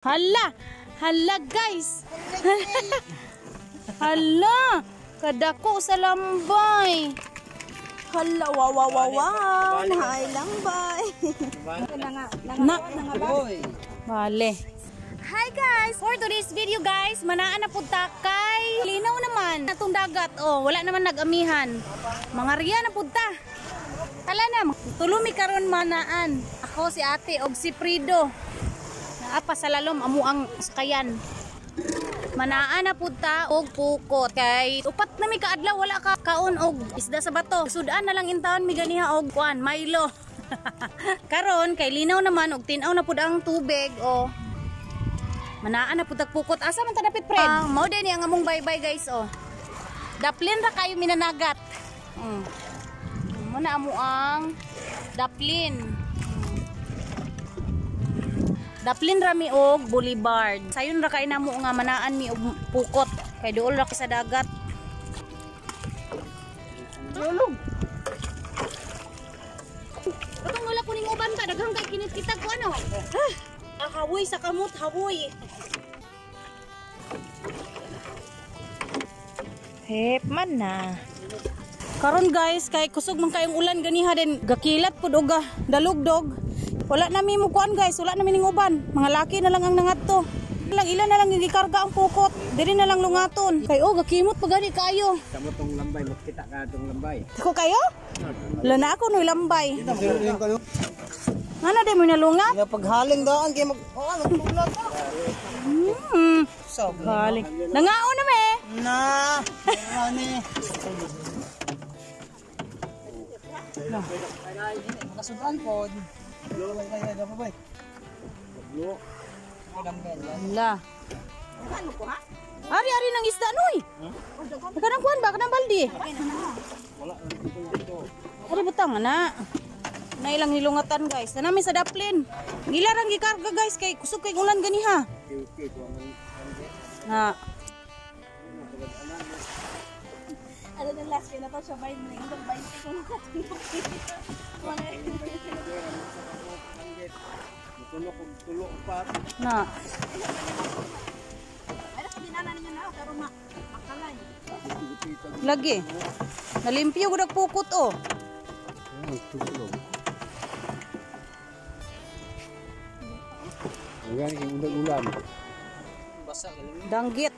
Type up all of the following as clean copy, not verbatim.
Hala! Hala guys! Hala! Kadako sa lambay! Hala, wow, wow, wow, wow. Hi, lambay. Na! Bale. Hi guys! For today's video guys, manaan na punta kay linaw naman atong dagat. Oh, wala naman nag-amihan. Mga riya na punta. Hala na, tulumi karon manaan. Ako si ate og si Prido. Naa pa sa lalom amo ang sakayan. Manaan na punta og pukot kay upat na mi kaadlaw wala ka kaon og isda sa bato. Sudan na lang intawon mi ganiha og kuan, Milo. Karon kay linaw naman og tin-aw na pud ang tubig o. Manaan na pud pukot. Asa man ta dapit, Fred? Mao din ang among baybay guys oh. Daplin ra kayo minanagat. Mo na amo ang daplin. Daplin ra mi og boulevard. Sayon ra kay namo nga manaan mi og pukot kay duol ra sa dagat. Lulog. Katong wala kuning uban ka daghang kay kinit kita ko ano. Ah, hawoy sa kamot, hawoy. Hep man na. Karon guys, kay kusog man kayong ulan ganiha din gakilat pud og dalugdog. Wala na mi mukuan guys, wala na mi ning uban. Mga laki na lang ang nangadto. Lang ilan na lang yung gikarga ang pukot. Diri na lang lungaton. Kay oh gakimot pa gani kayo. Samo tong lambay, makita ka tong lambay. Ako kayo? Wala na ako noy lambay. Ano di mo nalungat? Nga paghaling daan kay mag oh magtulag ka. So, galing. Nangaon na me. Na. Ani. Makasudan pod. Ala. Ari ari nang isda noy. Kanang kuan ba kanang baldi? Ari butang ana. Na ilang hilungatan guys. Na namin sa daplin. Gila rang gikarga guys kay kusog kay ulan ganiha. Na. Ano na last year na to siya bay na yung bay ko nakatulog. Tulok og tulok pa. Na. Ay, dinana ninyo na pero makalay. Lagi. Nalimpyo gud pukot oh. Tulok. Ayan, yung ulan-ulan. Danggit.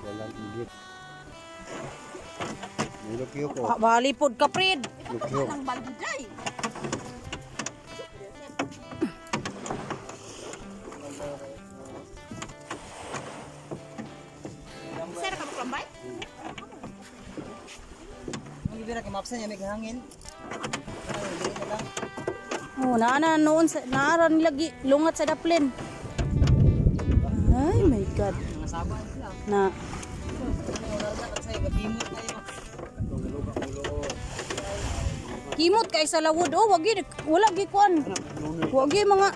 Walang igit. Lukyo ko. Bali pod ka, Fred. Lukyo. Ang baldi day. Sir, ka maklambay? Ang ibira kay mapsan niya may hangin. Oh, naana noon sa naara nila gi lungat sa daplin. Ay my God. Na. Kimot kay sa lawod oh, wagi wala gi kuan. Wagi mga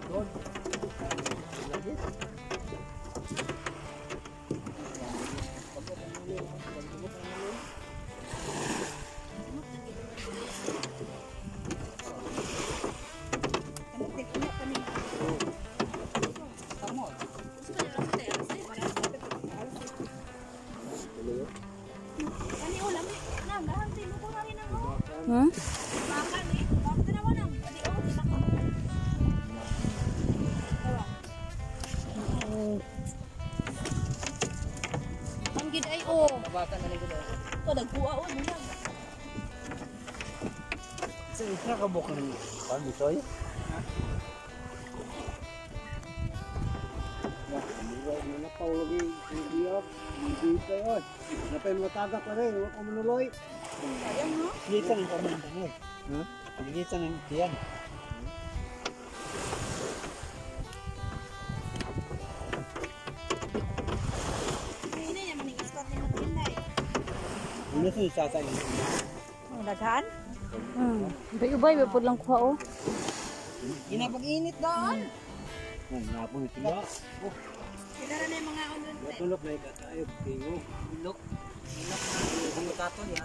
Hmm? Ang gid ay oh. Ko nagkuha oh nila. Sa isa ka bukang pan itoy. Gitan ang kaman tangoy. Ha? Gitan ang tiyan. Ini niya maning iskwat ni Matinay. Ano sa sasay? Daghan? Ubay-ubay ba pud lang kuha oh. Ginapag-init daan. Napon ito na. Sila ra na yung mga ano. Tulok na ikatayo. Tingo. Ilok. Ilok na yung tato niya.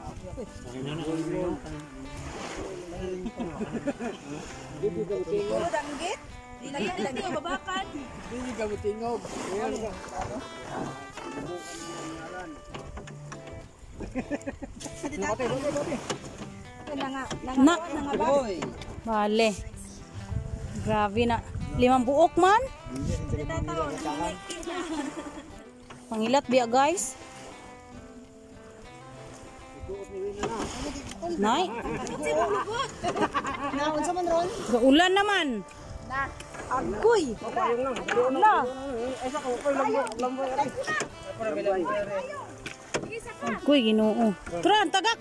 Puro danggit. Lagi babakan. Hindi ka mutingog. Na. Oy. Bale. Grabe na. 5 buok man. Pangilat biya guys. Nay. Na unsa man ron? Gaulan naman. Agoy. Na. Agoy Ginoo. Tara, tagak.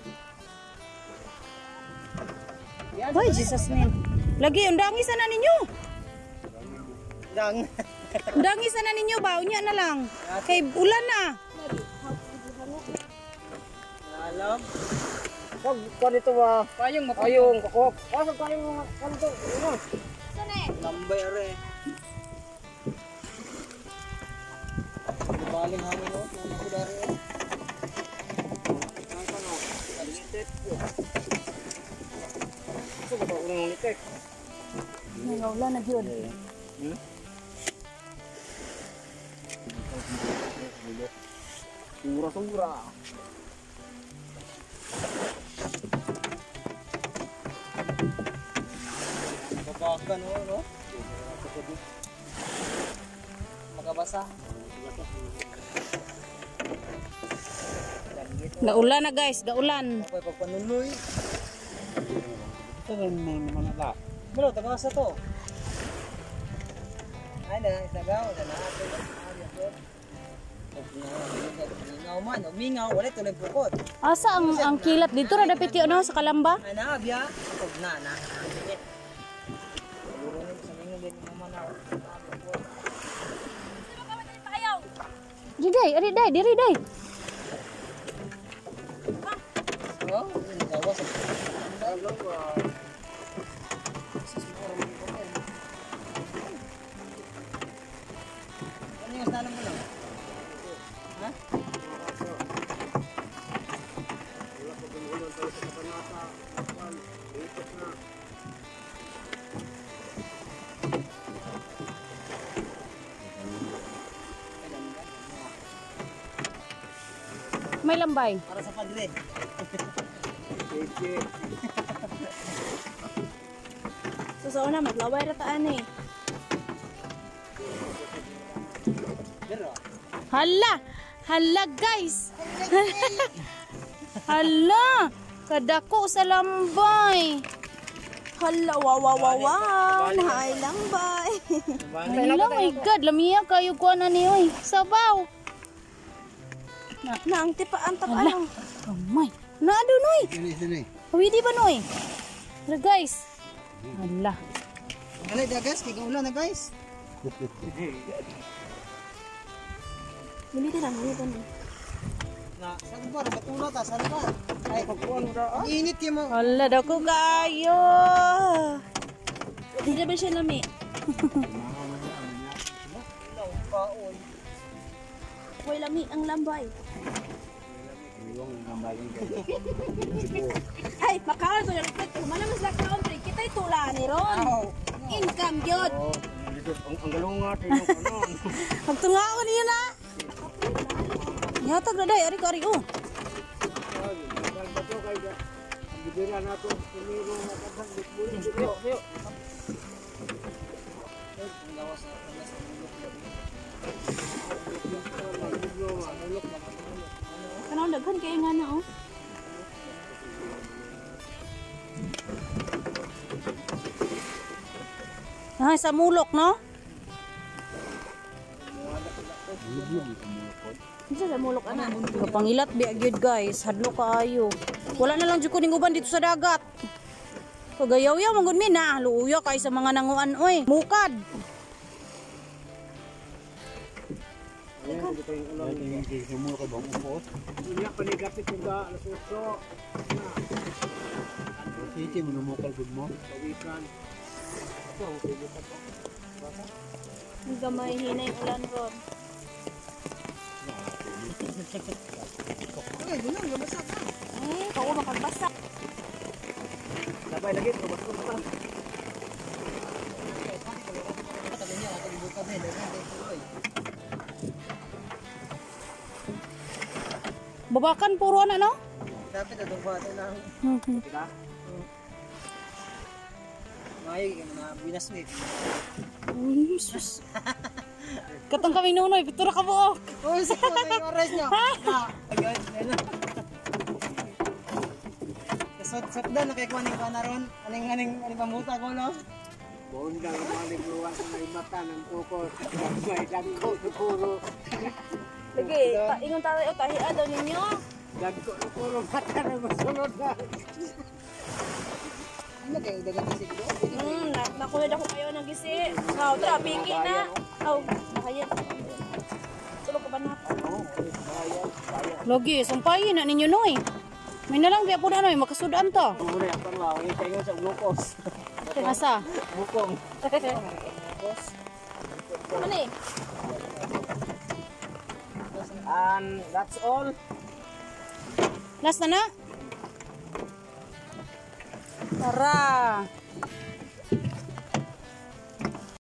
Ay, Jesus name. Lagi, undangi sana ninyo. Dang. Undangi sana ninyo ba? Unya na lang. Kay ulan na. Alam. Pag dito ba? Payong Payong kakok. Pasok payong mga kanto. Ano? Lambay are. Baling hangin oh, nang dari oh. Gusto ko ba unang litek? Ulan na gyud. Sura-sura. Babakan oh, no? Makabasa. Gaulan na guys, gaulan. Okay, pagpanuloy. Ito naman na. Bro, tabasa to. Ay na, isagaw na na. Mingaw man, mingaw, wala tuloy bukod. Asa ang kilat dito ra dapit yun no sa Kalamba? Ay na, biya. Ug na na. Di day, ari day, diri day. Oh, gawas. Ano yung snalo mo lang? Ha? May lambay. Para sa padre. So sa una maglaway ra taan eh. Pero Hala! Hala guys! Hala! Kadako sa lambay. Hala, wow, wow, wow, wow. Naay lambay. Hala, my God. Lamiya kayo kuha na niyo eh. Sabaw. Na ang tipa ang tap ano. Kamay. Na noy. Sini, sini. Pwede ba noy? Tara guys. Hala. Alay da guys, kay ulan na guys. Ulitin lang, ulitin lang. Na, saan ba? Batula ta, saan ba? Ay, init kayo mo. Hala, dako kayo. Di na ba siya lami? Way lami ang lambay. Ay, makaon to reflect. Humana mas lakaon pre. Kita'y tula ni ron. Income gyud. Ang galong nga tayo yung ano. Pagtungaon niyo na. Yatag na day, ari ko ari oh. Kanang daghan kay nga na oh. Ah, sa mulok no? Unsa sa mulok ana? Kapangilat biya gyud guys, hadlo kaayo. Wala na lang jud ko ning uban dito sa dagat. Kagayaw-yaw man gud mi na, luuya kay sa mga nanguan oy. Mukad. Unya panigapit yung ga alas 8. City mo numukal gud mo. Pawikan. Ang gamay hinay ulan ron. Ay, dunong gabasa ka. Eh, kao makagbasa. Sabay lagi, tubas ko pa. Ay, daghan kay tuloy. Babakan puro ana no? Dapat atong buhaton na. Diba? Maayo kay mga buenas week. Uy, sus. Katong kami nunoy, pitura ka buok. Oh, sa ko may oras niyo. Ayun, ayun. Sot sot na kay kuan ning kuan ron. Aning aning aning pamuta ko no. Buon lang ang mga nagluwa sa may mata ng kukor. May dagko na puro. Lagi, ta ingon tayo tahian daw ninyo. Dagko na puro mata na masunod na. Ano kay dagan siguro? Na nakunod ako kayo ng gisi. Aw, tara piki na. Aw, nakayan. Tulog ka ba na? Lagi, sumpayin na ninyo noy. May nalang biya po na noy, makasudan to. Muna ang panwa, ang ikaw sa glucose. Asa? Bukong. Ano eh? And that's all. Last na na? Tara.